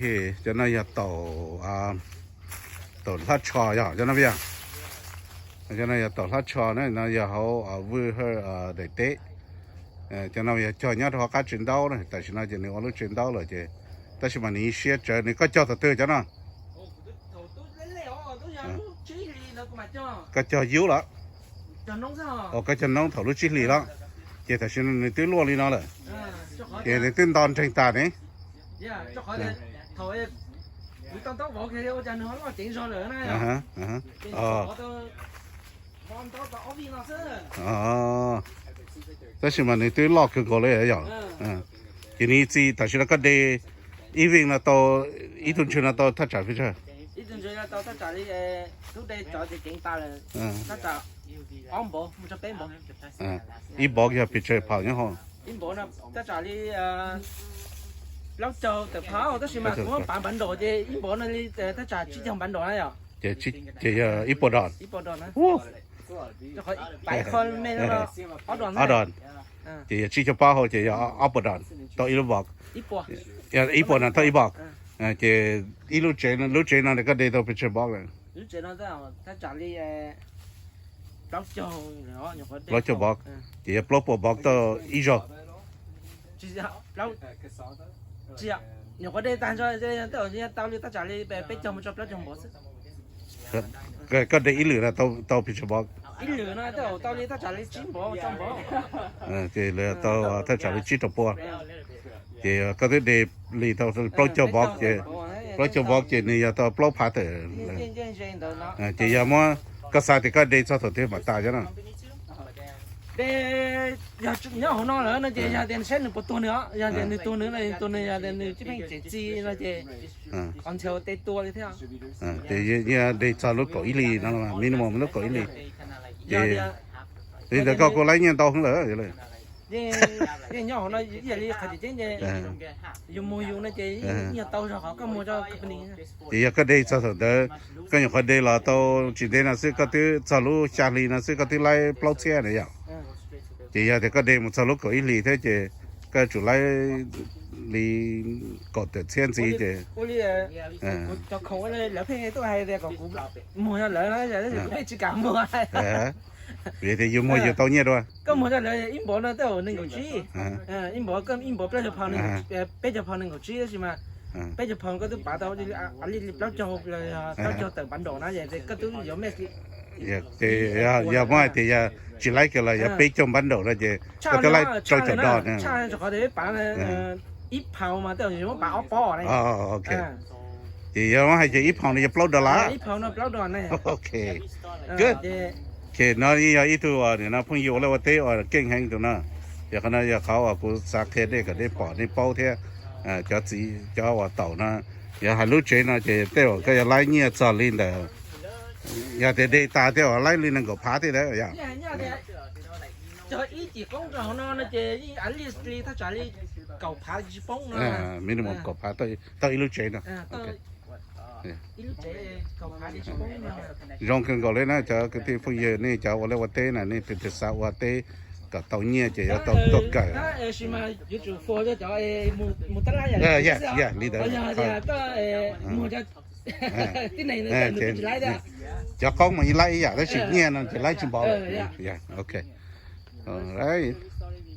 Cov no yog taum, taum hlab tsho yog cov no yog. Cov no yog taum hlab tsho na, no yog hauv Vwj Hawj daim teb. Cov no yog cog nyob rau hauv qab tsev ntaub na, tam sim no ces nws ua lub tsev ntaub lawm ces, tab sis mas nws siab tsawv. Nws koj cog thaum twg cov no? Koj cog yub los? Os, koj cog noob thaum lub tsib hlis los? Ces tam sim no nws twb luaj li no lawm, ces nws twb nto nreeg tas ne. Tab sis mas nws twb loj kawg nkaus li yom. Ces nws txi tam sim no koj de ib vij no tau, ib tug ntswg no tau thaj tsam pes tsawg? Ib npav yog pes tsawg phaum nyob hauv? Plaub caug tawm phaum, tab sis mas kuv pav npav nraum ces ib npav no li thaj tsam tsib caug npav nraum na yom. Ces yog ib puas dos. Ob dos. Ces yog tsib caug plaub hauv ces yog ob puas dos tau ib lub npav. Ib puas no tau ib npav. Ces ib lub tsev, lub tsev no koj de tau pes tsawg npav lawm? Plaub caug npav, ces yog plaub puas npav tau ib zaug. Nyuam qhuav de tag nrho, tau li thaj tsam li peb caug mus txog plaub caug npav xwb. Koj de ib lwm no tau pes tsawg npav? Ib lwm no tau li thaj tsam li tsib npav, rau npav. Ces lawv tau thaj tsam li tsib rau pua. Ces koj twb de li tau plaub caug npav ces, plaub caug npav ces nws yog tau plaub phav tawm. Ces yog muab, koj xav tias koj de txog thaum twg mam tas cov no? Nyob hauv no lawm no ces yog tias saib nws puas tuag nws os, yog tias nws tuag nws, nws tuag nws, yog tias nws tsis pheej tseem txi no ces qhov ntxhias ua teb tua li thiab. Ces yeej de txog lub kaum ib hlis no, minimum lub kaum ib hlis. Ces li ntawd koj kuj laib nyiaj ntau heev lawm. Yeej nyob hauv no ib yam li qhov tseem ceeb ces yus muag yus no ces yeej tau zog qhov koj muag rau company. Ces yog koj de txog thaum ntawd, koj nyuam qhuav de los tau tsis ntev no xwb koj twb txog lub xya hli no xwb koj twb laib plaub txhiab na yom. Ces yog tias koj de mus txog lub kaum ib hlis thiab ces koj yuav tsum laib li kaum tawm txhiab ntxiv ces. Cov khoom lawv pheej tuaj hais tias kom kuv muag rau lawv no, tab sis kuv pheej tsis kam muag. Vim tias yus muag yus tau nyiaj dua. Koj muag rau lawv ib npav no twb nees nkaum tsib, ib npav, ib npav plaub caug phaum, peb caug phaum nees nkaum tsib, tab sis mas peb caug phaum koj twb pav tau li plaub caug, plaub caug tawm npav nraum na, koj twb yuav mej li. Ces yog muab hais tias yog tsis laib kiag los yog peb caug npav nraum no ces koj twb laib rau caum dos na. Tshaj qhov tias peb pav ib phaum mas twb yuav muab pav ob pob na. Ces yog muab hais ces ib phaum no yog plaub dollar. Ok. Ces no yeej yog ib tug uas nim no phooj ywg ua liaj ua teb uas keej heev tus no. Yog qhov no yog qhov uas kuv xav qhia dej kom dej pom nej paub thiab. Cov txiv cov uas taum no, yog hais lub tsev no ces tej zaum koj yuav laib nyiaj txog li ntawm, yog tias de tas tej zaum laib li nees nkaum phav thiab ntawd yom. Minimum kaum phav tau ib lub tsev no. Zoo kawg nkaus li na cov kwv tij phooj ywg, nej cov ua liaj ua teb na, nej tus twg xav ua teb kom tau nyiaj ces yuav tau tuaj kawm. Li ntawd. Cov qoob mas yeej laib ib yam tab sis nyiaj no ces laib tsis npaum lawm. Ok.